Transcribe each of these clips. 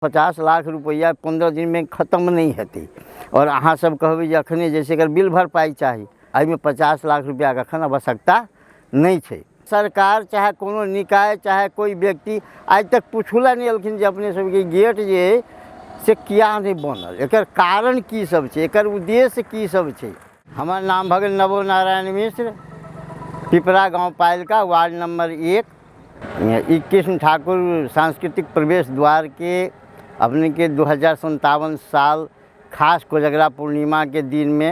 50 लाख रुपैआ 15 दिनमे खतम नहि हेतै। आओर अहाँ सब कहबै जे अखने जे छै एकर बिल भरपाइ चाही, एहिमे 50 लाख रुपैआके एखन आवश्यकता नहि छै। सरकार चाहे कोनो निकाय चाहे कोइ व्यक्ति आइ तक पुछू लए नहि एलखिन जे अपने सबके गेट जे अइ से किया नहि बनल, एकर कारण की सब छै, एकर उद्देश्य की सब छै। हमर नाम भऽ गेल नवो नारायण मिश्र, पिपरा गाँव पालिका, वार्ड नम्बर 1। ई कृष्ण ठाकुर सांस्कृतिक प्रवेश द्वारके अपनेके 2057 साल खास कोजगरा पूर्णिमाके दिनमे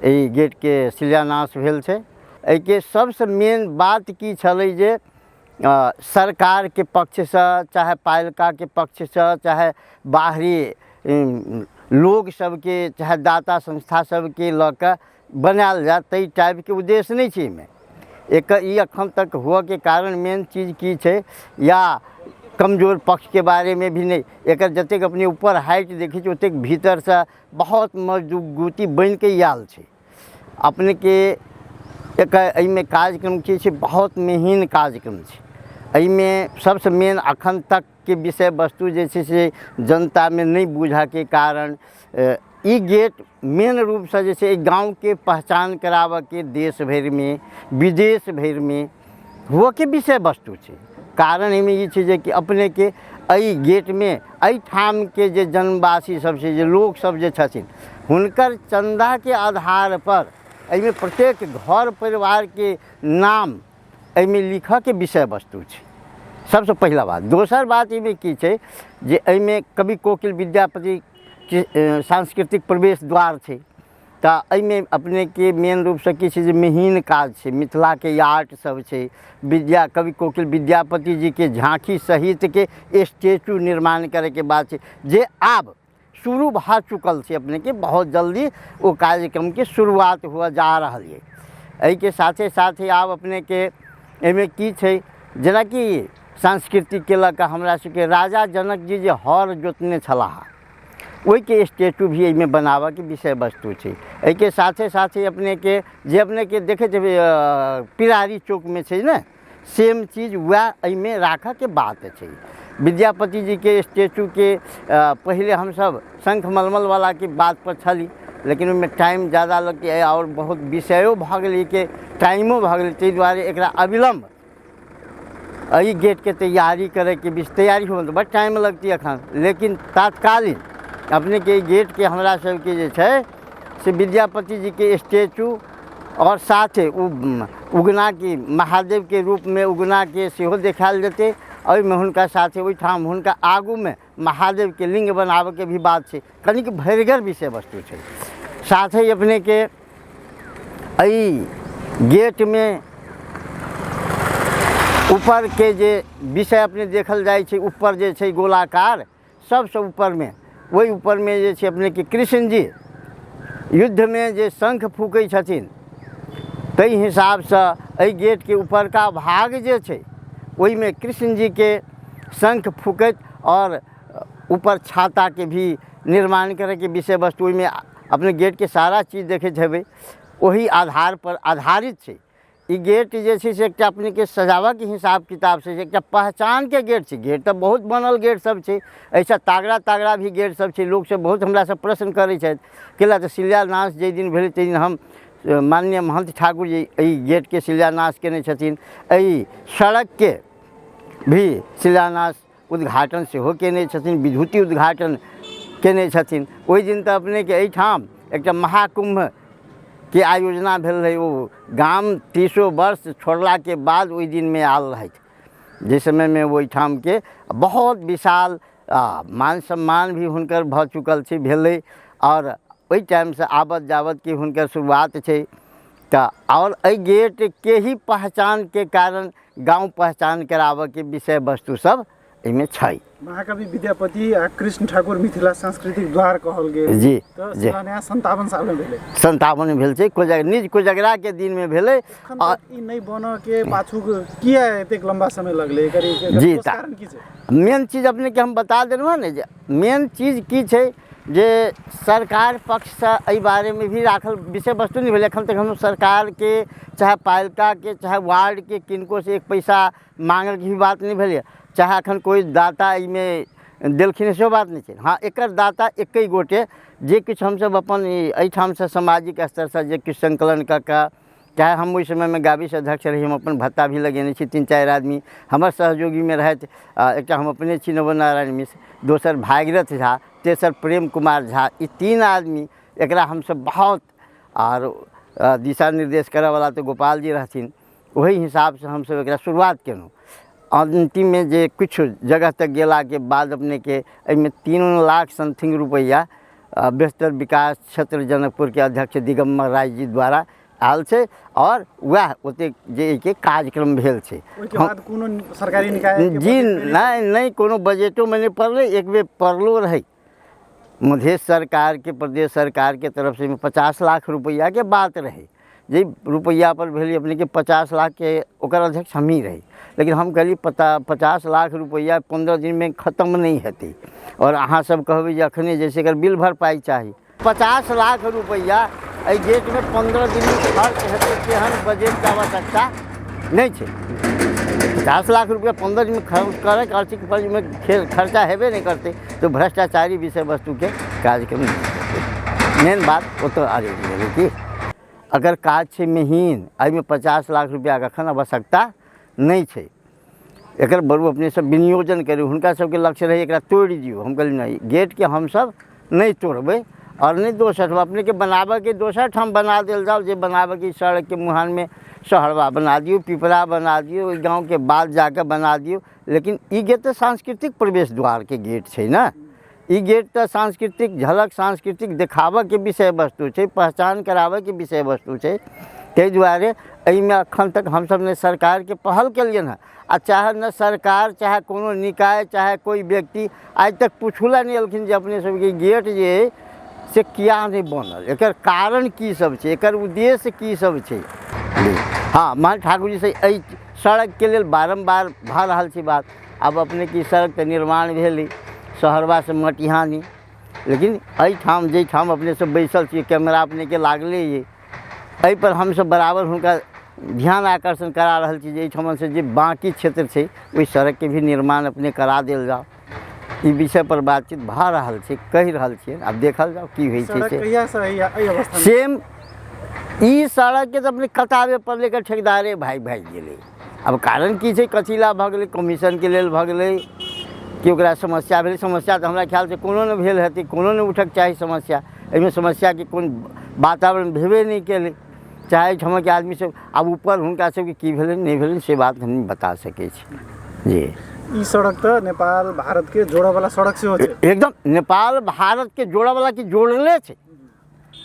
एहि गेटके शिलान्यास भेल छै। एहिके सबसँ मेन बात की छलै जे सरकारके पक्षसँ चाहे पालिकाके पक्षसँ चाहे बाहरी लोग सबके चाहे दाता संस्था सबके लऽ कऽ बनायल जाय ताहि टाइपके उद्देश्य नहि छै एहिमे। एकर ई एखन तक हुअके कारण मेन चीज की छै या कमजोर पक्षके बारेमे भी नहि, एकर जतेक अपने ऊपर हाइट देखै छियै ओतेक भीतरसँ बहुत मजबूती बनिके आयल छै। अपनेके एकर एहिमे कार्यक्रम की छै, बहुत महीन कार्यक्रम छै। एहिमे सबसँ मेन एखन तकके विषय वस्तु जे छै से जनतामे नहि बुझऽके कारण ई गेट मेन रूपसँ जे छै एहि गाँवके पहचान कराबऽके देश भरिमे विदेश भरिमे हुअके विषय वस्तु छै। कारण एहिमे ई छै जेकि अपनेके एहि गेटमे एहिठामके जे जनवासी सब छै, जे लोकसब जे छथिन, हुनकर चन्दाके आधारपर एहिमे प्रत्येक घर परिवारके नाम एहिमे लिखऽके विषय वस्तु छै, सबसँ पहिला बात। दोसर बात एहिमे की छै जे एहिमे कवि कोकिल विद्यापति सांस्कृतिक प्रवेश द्वार छै, तऽ एहिमे अपनेके मेन रूपसँ की छै जे महीन काज छै, मिथिलाके आर्ट सब छै, विद्या कवि कोकिल विद्यापति जीके झाँकी सहितके स्टेचू निर्माण करैके बात छै जे आब शुरू भऽ चुकल छै। अपनेके बहुत जल्दी ओ कार्यक्रमके शुरुआत हुअ जा रहल यऽ। एहिके साथे साथे आब अपनेके एहिमे की छै जेनाकि संस्कृतिके लऽ कऽ हमरा सबके राजा जनक जी जे हर जोतने छलाह ओहिके स्टेचू भी एहिमे बनाबऽके विषय वस्तु छै। एहिके साथे साथे अपनेके जे अपनेके देखैत हेबै पिरारी चौकमे छै ने, सेम चीज वएह एहिमे राखऽके बात छै। विद्यापति जीके स्टेचूके पहिले हमसब शंख मलमलवलाके बातपर छली, लेकिन ओहिमे टाइम ज्यादा लगतै आओर बहुत विषयो भऽ गेलै के टाइमो भऽ गेलै, ताहि दुआरे एकरा अविलम्ब एहि गेटके तैयारी करैके बीच तैयारी होबे तऽ बड टाइम लगतै एखन, लेकिन तात्कालीन अपनेके एहि गेटके हमरा सबके जे छै से विद्यापति जीके स्टेचू आओर साथे ओ उगनाके महादेवके रूपमे उगनाके सेहो देखायल जेतै। एहिमे हुनका साथे ओहिठाम हुनका आगूमे महादेवके लिङ्ग बनाबऽके भी बात छै, कनिक भरिगर विषय वस्तु छै। साथे अपनेके एहि गेटमे ऊपरके जे विषय अपने देखल जाइ छै, ऊपर जे छै गोलाकार सबसँ ऊपरमे, ओहि ऊपरमे जे छै अपनेके कृष्ण जी युद्धमे जे शंख फूकै छथिन ताहि हिसाबसँ एहि गेटके ऊपरका भाग जे छै ओहिमे कृष्ण जीके शंख फूकैत आओर ऊपर छाताके भी निर्माण करैके विषय वस्तु ओहिमे अपने गेटके सारा चीज देखैत हेबै, ओहि आधारपर आधारित छै। ई गेट जे छै से एकटा अपनेके सजाबऽके हिसाब किताबसँ छै, एकटा पहचानके गेट छै। गेट तऽ बहुत बनल गेट सब छै, एहिसँ तगड़ा तगड़ा भी गेट सब छै। लोकसब बहुत हमरासँ प्रश्न करै छथि केला तऽ शिलान्यास जाहि दिन भेलै ताहि दिन हम माननीय महन्थ ठाकुर जी एहि गेटके शिलान्यास कयने छथिन, एहि सड़कके भी शिलान्यास उद्घाटन सेहो कयने छथिन, विद्युतीय उद्घाटन कयने छथिन। ओहि दिन तऽ अपनेके एहिठाम एकटा महाकुम्भके आयोजना भेल रहै, ओ गाम 300 वर्ष छोड़लाके बाद ओहि दिनमे आयल रहथि, जाहि समयमे ओहिठामके बहुत विशाल मान सम्मान भी हुनकर भऽ चुकल छै भेलै, आओर ओहि टाइमसँ आबत जाबतके हुनकर शुरुआत छै। तऽ आओर एहि गेटके ही पहचानके कारण गाँव पहचान कराबऽके विषय वस्तु सब एहिमे छै। महाकवि विद्यापति आ कृष्ण ठाकुर मिथिला सांस्कृतिक द्वार कहल गेल जी तऽ जी शिलान्यास 57 सालमे भेलै, 57 मे भेल छै, निज कोजगराके दिनमे भेलै। एखन तक ई नहि बनऽ के पाछू किया एतेक लम्बा समय लगलै, एकर जी, ठोस कारण की छै? मेन चीज अपनेके हम बता देलहुँ हँ ने जे मेन चीज की छै जे सरकार पक्षसँ एहि बारेमे भी राखल विषय वस्तु नहि भेलै। एखन तक हम सरकारके चाहे पालिकाके चाहे वार्डके किनकोसँ एक पैसा माँगैके भी बात नहि भेलैए, चाहे एखन कोइ दाता एहिमे देलखिन सेहो बात नहि छै। हँ, एकर दाता एके गोटे जे किछु हमसभ अपन एहिठामसँ सामाजिक स्तरसँ जे किछु सङ्कलन कऽ कऽ, चाहे हम ओहि समयमे गाबीसँ अध्यक्ष रही, हम अपन भत्ता भी लगेने छी। 3-4 आदमी हमर सहयोगीमे रहथि। एकटा हम अपने छी नवनारायण मिश्र, दोसर भागीरथ झा, तेसर प्रेम कुमार झा। ई 3 आदमी एकरा हमसभ बहुत आर दिशा निर्देश करऽवला तऽ गोपाल जी रहथिन, ओहि हिसाबसँ हमसभ एकरा शुरुआत केलहुँ। अन्तिममे जे किछु जगह तक गेलाके बाद अपनेके एहिमे 3 लाख समथिंग रुपैआ बेहतर विकास क्षेत्र जनकपुरके अध्यक्ष दिगम्बर राय जी द्वारा आयल छै आओर वएह ओतेक जे एहिके कार्यक्रम भेल छै। ओहिके बाद कोनो सरकारी निकाय जी नहि, नहि कोनो बजटोमे नहि पड़लै। एक बेर पड़लो रहै मधेश सरकारके, प्रदेश सरकारके तरफसँ एहिमे 50 लाख रुपैआके बात रहै, जे रुपैआ पर भेलै अपनेके 50 लाखके, ओकर अध्यक्ष हमही रही। लेकिन हम कहलियै 50 लाख रुपैआ 15 दिनमे खतम नहि हेतै आओर अहाँ सब कहबै जे अखने जैसे एकर बिल भरपाइ चाही। 50 लाख रुपैआ एहि गेटमे 15 दिनमे खर्च हेतै तेहन बजटके आवश्यकता नहि छै। 50 लाख रुपैआ 15 दिनमे खर्च करैके आर्थिक मे खर्चा हेबे नहि करतै तऽ भ्रष्टाचारी विषय वस्तुके कार्यक्रम नहि। मेन बात ओतऽ आबि गेलै कि अगर काज छै महीन, एहिमे 50 लाख रुपैआके एखन आवश्यकता नहि छै। एकर बरू अपने सब विनियोजन करू। हुनका सबके लक्ष्य रहै एकरा तोड़ि दियौ। हम कहलियै नहि, गेटके हमसब नहि तोड़बै आओर नहि दोसर ठाम अपनेके बनाबऽके दोसर ठाम बना देल जाउ। जे बनाबऽके सड़कके मुहानमे सहरवा बना दियौ, पिपरा बना दियौ, ओहि गाँवके बाद जाकऽ बना दियौ, लेकिन ई गेट तऽ सांस्कृतिक प्रवेश द्वारके गेट छै ने। ई गेट तऽ सांस्कृतिक झलक, सांस्कृतिक देखाबऽके विषय वस्तु छै, पहचान कराबऽके विषय वस्तु छै। ताहि दुआरे एहिमे एखन तक हमसब ने सरकारके पहल केलियनि हँ आ चाहे ने सरकार, चाहे कोनो निकाय, चाहे कोइ व्यक्ति आइ तक पुछू लए नहि एलखिन जे अपने सबके गेट जे अइ से किया नहि बनल, एकर कारण की सब छै, एकर उद्देश्य की सब छै। हँ, महंत ठाकुर जी से एहि सड़कके लेल बारम्बार भऽ रहल छै बात। आब अपनेके ई सड़क तऽ निर्माण भेलै सहरबासँ मटिहानी, लेकिन एहिठाम जाहिठाम अपने सब बैसल छी, कैमरा अपनेके लागले अइ, एहिपर हमसब बराबर हुनका ध्यान आकर्षण करा रहल छी जे एहिठामसँ जे बाँकी क्षेत्र छै ओहि सड़कके भी निर्माण अपने करा देल जाउ। ई विषयपर बातचीत भऽ रहल छै, कहि रहल छियै, आब देखल जाउ की होइ छै। से सेम ई सड़कके तऽ अपने कताबे पड़लै, एकर ठेकेदारे भागि भागि गेलै। आब कारण की छै, कथी लए भऽ गेलै, कमीशनके लेल भऽ गेलै कि ओकरा समस्या भेलै? समस्या तऽ हमरा ख्यालसँ कोनो नहि भेल हेतै, कोनो नहि उठक चाही समस्या। एहिमे समस्याके कोन वातावरण भेबे नहि केलै। चाहे एहिठामके आदमी सब आब ऊपर हुनका सबके की भेलनि नहि भेलनि से बात हम नहि बता सकै छी जी। ई सड़क तऽ नेपाल भारतके जोड़ऽवला सड़क सेहो छै। एकदम नेपाल भारतके जोड़ऽवला की जोड़ले छै।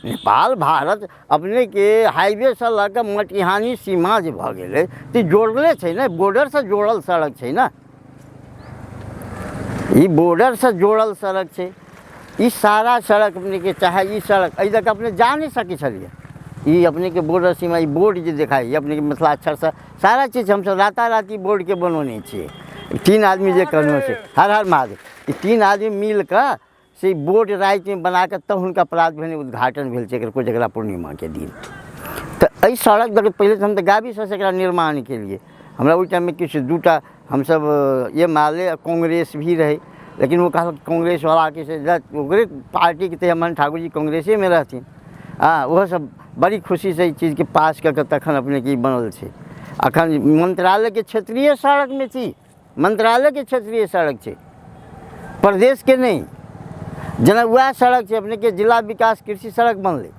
नेपाल भारत अपनेके हाईवेसँ लऽ कऽ मटिहानी सीमा जे भऽ गेलै तऽ जोड़ले छै ने, बॉर्डरसँ जोड़ल सड़क छै ने। ई बॉर्डरसँ जोड़ल सड़क छै। ई सारा सड़क अपनेके, चाहे ई सड़क एहि दऽ कऽ अपने जा नहि सकै छलियै। ई अपनेके बॉर्डर सीमा, ई बोर्ड जे देखाइ अपनेके मिथिलाक्षरसँ सारा चीज हमसब राताराती बोर्डके बनौने छियै। 3 आदमी जे कहलहुँ से हर हर महादेव, ई 3 आदमी मिल कऽ से बोर्ड रातिमे बनाकऽ तब हुनका प्रात भेने उद्घाटन भेल छै एकर कोजगरा पूर्णिमाके दिन। तऽ एहि सड़क दऽ पहिले तऽ हम तऽ गाबीसँ एकरा निर्माण केलियै। हमरा ओहि टाइममे किछु 2टा हमसब एम एल ए कांग्रेस भी रहै, लेकिन ओ कहलक कांग्रेसवलाके से ओकरे पार्टीके तऽ मन ठाकुर जी कांग्रेसेमे रहथिन। हँ, ओहो सब बड़ी खुशीसँ एहि चीजके पास कऽ कऽ तखन अपनेके ई बनल छै। अखन मंत्रालयके क्षेत्रीय सड़कमे छी, मंत्रालयके क्षेत्रीय सड़क छै, प्रदेशके नहि। जेना वएह सड़क छै अपनेके जिला विकास कृषि सड़क बनलै,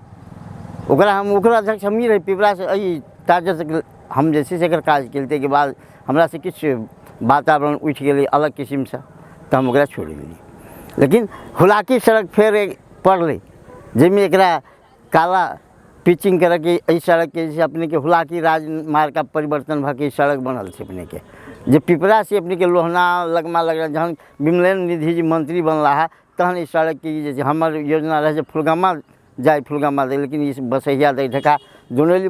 ओकरा हम ओकरा अध्यक्ष हमही रही पिपरासँ। एहि चार्जर हम जे छै से एकर काज केलियै। ताहिके बाद हमरासँ किछु वातावरण उठि गेलै अलग किसिमसँ तऽ हम ओकरा छोड़ि देलियै। लेकिन हुलाकी सड़क फेर पड़लै जाहिमे एकरा काला पिचिंग करऽके एहि सड़कके जे छै अपनेके हुलाकी राजमार्गके परिवर्तन भऽ के ई सड़क बनल छै अपनेके, जे पिपरासँ अपनेके लोहना लगमा लगना। जहन विमलेन्द्र निधि जी मंत्री बनला है तहन ई सड़कके जे छै हमर योजना रहै जे फुलगामा जाय, फुलगामा दै, लेकिन ई बसहिया दै ढका दोनौली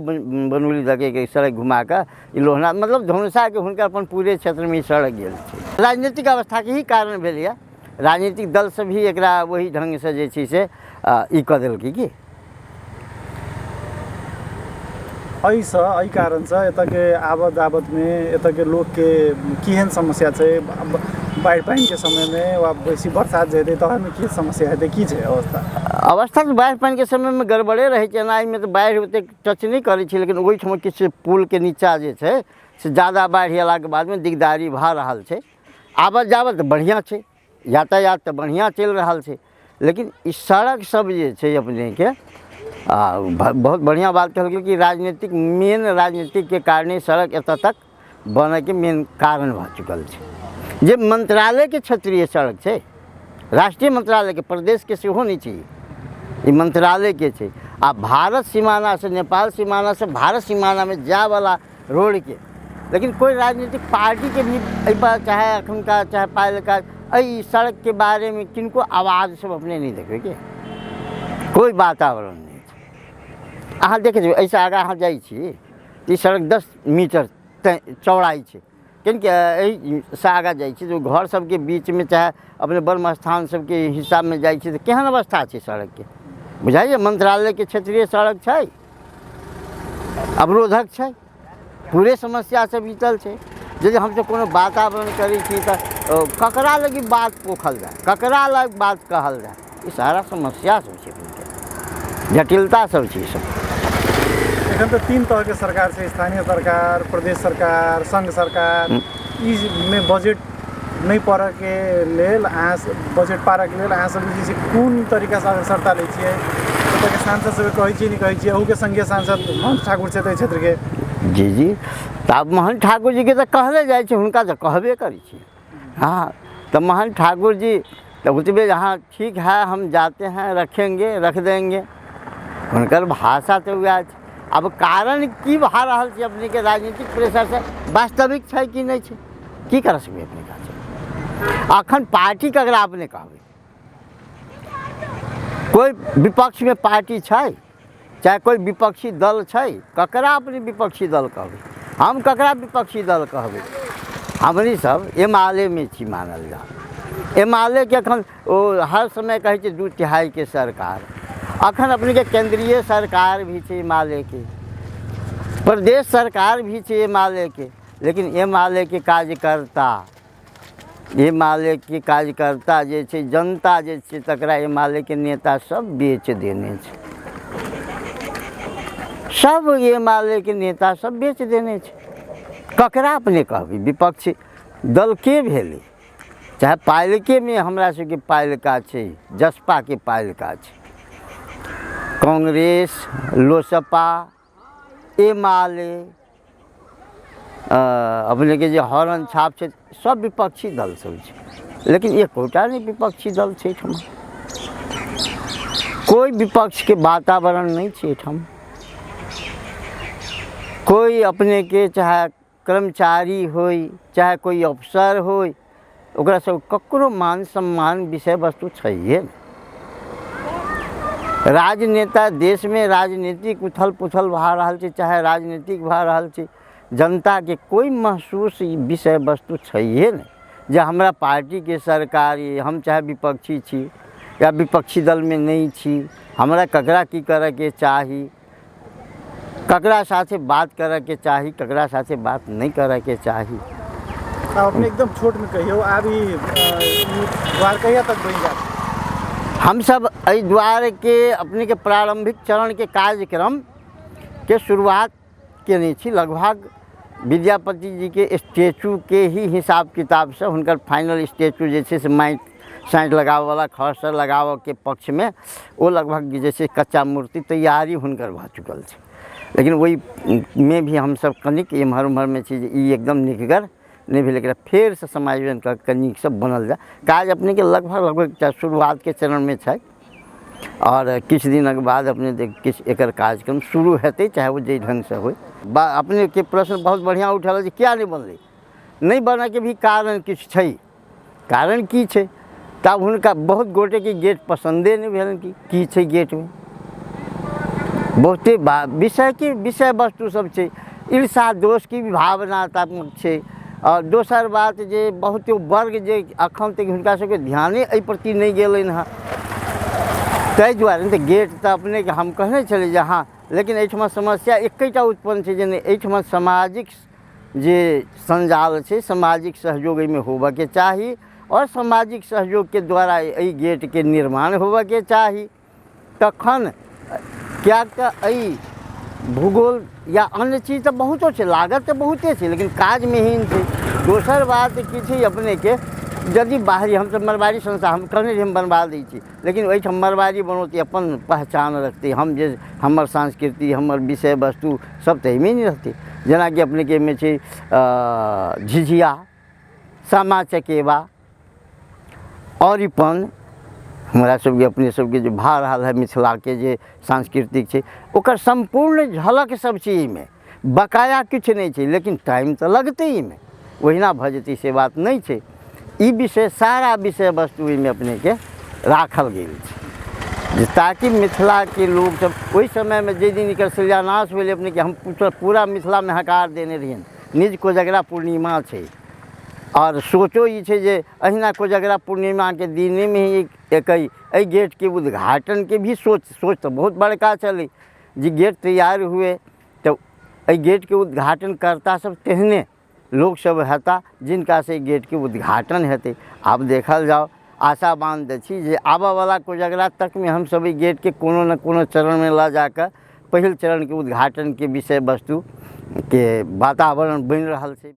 बनौली दऽके सड़क घुमाकऽ ई लोहना मतलब धनुषाके हुनकर अपन पूरे क्षेत्रमे ई सड़क गेल छै। राजनीतिक अवस्थाके ही कारण भेल यऽ, राजनीतिक दल सब भी एकरा ओही ढङ्गसँ जे छै से ई कऽ देलकै की एहिसँ एहि कारणसँ एतऽके आबत जाबतमे एतऽके लोकके केहन समस्या छै? बाढ़ि पानिके समयमे वा बेसी बरसात जे हेतै तहनमे की समस्या हेतै, की छै अवस्था? अवस्था तऽ बाढ़ि पानिके समयमे गड़बड़े रहै छै। एना एहिमे तऽ बाढ़ि ओतेक टच नहि करै छै, लेकिन ओहिठाम किछु पुलके नीचाँ जे छै से जादा बाढ़ि अयलाके बादमे दिकदारी भऽ रहल छै। आबत जाबत तऽ बढ़िआँ छै, यातायात तऽ बढ़िआँ चलि रहल छै, लेकिन ई सड़क सब जे छै अपनेके आ बहुत बढ़िआँ बात कहलकै कि राजनीतिक मेन राजनीतिकके कारणे सड़क एतऽ तक बनैके मेन कारण भऽ चुकल छै। जे मंत्रालयके क्षेत्रीय सड़क छै, राष्ट्रीय मंत्रालयके, प्रदेशके सेहो नहि छै, ई मंत्रालयके छै। आ भारत सीमानासँ, नेपाल सीमानासँ भारत सीमानामे जायवला रोडके, लेकिन कोइ राजनीतिक पार्टीके भी एहिपर चाहे एखुनका चाहे पहिलका एहि सड़कके बारेमे किनको आवाज सब अपने नहि देखबै के कोइ वातावरण नहि छै। अहाँ देखै छियै, एहिसँ आगाँ अहाँ जाइ छी, ई सड़क 10 मीटर चौड़ाइ छै, किनकि एहिसँ आगाँ जाइ छी तऽ घर सबके बीचमे चाहे अपने ब्रह्म स्थान सबके हिसाबमे जाइ छी तऽ केहन अवस्था छै सड़कके बुझाइए। मंत्रालयके क्षेत्रीय सड़क छै, अवरोधक छै, पूरे समस्यासँ बीतल छै। यदि हमसब कोनो वातावरण करै छी तऽ ककरा लग ई बात पोखल जाय, ककरा लग बात कहल जाय, ई सारा समस्या सब छै, जटिलता सब छै ई सब। एखन तऽ 3 तरहके सरकार छै, स्थानीय सरकार, प्रदेश सरकार, संघ सरकार। ई मे बजट नहि पड़ऽके लेल अहाँ बजट पारऽके लेल अहाँ सब जे छै कोन तरीकासँ अग्रसरता लै छियै? ओतऽके सांसद सबके कहै छियै, नहि कहै छियै? अहूँके संघीय सांसद महन्थ ठाकुर छथि एहि क्षेत्रके। जी जी, तऽ आब महन्थ ठाकुर जीके तऽ कहले जाइ छै, हुनका तऽ कहबे करै छियै। हाँ, तऽ महन्थ ठाकुर जी तऽ ओतबे, हाँ ठीक है, हम जाते हैं, रखेंगे, रख देंगे, हुनकर भाषा तऽ वएह छै। आब कारण की भऽ रहल छै अपनेके राजनीतिक प्रेशरसँ वास्तविक छै कि नहि छै, की कर सकबै अपने काज? अखन पार्टी ककरा अपने कहबै? कोइ विपक्षमे पार्टी छै, चाहे कोइ विपक्षी दल छै, ककरा अपने विपक्षी दल कहबै? हम ककरा विपक्षी दल कहबै? हमनी सब एमालेमे छी मानल जाउ। एमालेके एखन ओ हर समय कहै छै 2/3के सरकार। अखन अपनेके केंद्रीय सरकार भी छै एमालेके, प्रदेश सरकार भी छै एमालेके, लेकिन एमालेके कार्यकर्ता, एमालेके कार्यकर्ता जे छै, जनता जे छै, तकरा एमालेके नेता सब बेच देने छै, सब एमालेके नेता सब बेच देने छै। ककरा अपने कहबै विपक्षी दल के भेलै? चाहे पालिकेमे हमरा सबके पालिका छै, जसपाके पालिका छै, कांग्रेस, लोसपा, एमाले, अपनेके जे हरण छाप छै, सब विपक्षी दल सब छै, लेकिन एकोटा नहि विपक्षी दल छै एहिठाम। कोइ विपक्षके वातावरण नहि छै एहिठाम। कोइ अपनेके चाहे कर्मचारी होइ चाहे कोइ अफसर होइ, ओकरा सब ककरो मान सम्मान विषय वस्तु छैहे नहि। राजनेता देशमे राजनीतिक उथल पुथल भऽ रहल छै, चाहे राजनीतिक भऽ रहल छै, जनताके कोइ महसूस ई विषय वस्तु छैहे नहि जे हमरा पार्टीके सरकार अइ, हम चाहे विपक्षी छी या विपक्षी दलमे नहि छी, हमरा ककरा की करऽके चाही, ककरा साथे बात करऽके चाही, ककरा साथे बात नहि करऽके चाही। आब अपने एकदम छोटमे कहियौ, आब ई द्वार कहिया तक बनि जायत? हमसब एहि द्वारके अपनेके प्रारम्भिक चरणके कार्यक्रमके शुरुआत केने छी। लगभग विद्यापति जीके स्टेचूके ही हिसाब किताबसँ हुनकर फाइनल स्टेचू जे छै से माटि साँटि लगाबऽवला खर लगाबऽके पक्षमे ओ लगभग जे छै कच्चा मूर्ति तैयारी हुनकर भऽ चुकल छै, लेकिन ओहिमे भी हमसब कनिक एम्हर ओम्हरमे छी जे ई एकदम नीकगर नहि भेलै, एकरा फेरसँ समायोजन कऽ कऽ नीकसँ बनल जाय। काज अपनेके लगभग लगभग शुरुआतके चरणमे छै आओर किछु दिनक बाद अपने देख किछु एकर कार्यक्रम शुरू हेतै, चाहे ओ जाहि ढङ्गसँ होइ। बा अपनेके प्रश्न बहुत बढ़िआँ उठल जे किया नहि बनलै। नहि बनऽके भी कारण किछु छै, कारण की छै तऽ आब हुनका बहुत गोटेके गेट पसन्दे नहि भेलनि कि की छै गेटमे, बहुते बा विषयके विषय वस्तु सब छै, ईर्षा दोषके भी भावनात्मक छै। आओर दोसर बात जे बहुते वर्ग जे एखन तक हुनका सबके ध्याने एहि प्रति नहि गेलनि हँ, ताहि दुआरे नहि तऽ गेट तऽ अपनेके हम कहने छलियै जे हँ, लेकिन एहिठमा समस्या एकेटा उत्पन्न छै जे नहि एहिठमा सामाजिक जे संजाल छै, सामाजिक सहयोग एहिमे होबऽके चाही। आओर सामाजिक सहयोगके द्वारा एहि गेटके निर्माण होबऽके चाही। तखन किएक तऽ एहि भूगोल या अन्य चीज तऽ बहुतो छै, लागत तऽ बहुते छै, लेकिन काज मेहीन छै। दोसर बात की छै अपनेके, यदि बाहरी हमसब मरवाड़ी संस्था, हम कहने रहियै हम बनबा दै छी, लेकिन ओहिठाम मरवाड़ी बनौतै, अपन पहचान रखतै, हम जे हमर संस्कृति हमर विषय वस्तु सब तऽ एहिमे नहि रहतै। जेनाकि अपनेके एहिमे छै झिझिया, सामा चकेबा, अरिपन, हमरा सबके अपने सबके जे भऽ रहल है मिथिलाके जे सांस्कृतिक छै ओकर सम्पूर्ण झलक सब छै एहिमे, बकाया किछु नहि छै। लेकिन टाइम तऽ लगतै, एहिमे ओहिना भऽ जेतै से बात नहि छै। ई विषय सारा विषय वस्तु एहिमे अपनेके राखल गेल छै, जे ताकि मिथिलाके लोकसब ओहि समयमे जाहि दिन एकर शिलान्यास भेलै अपनेके, हम पूरा मिथिलामे हकार देने रहियनि, निज कोजगरा पूर्णिमा छै। आओर सोचो ई छै जे अहिना कोजगरा पूर्णिमाके दिनेमे ही एक एहि गेटके उद्घाटनके भी सोच तऽ बहुत बड़का छलै जे गेट तैयार हुए तऽ एहि गेटके उद्घाटन कर्ता सब तेहने लोकसब हेता जिनकासँ एहि गेटके उद्घाटन हेतै। आब देखल जाउ, आशावान तऽ छी जे आबऽवला कोजगरा तकमे हमसब एहि गेटके कोनो ने कोनो चरणमे लऽ जाकऽ पहिल चरणके उद्घाटनके विषय वस्तुके वातावरण बनि रहल छै।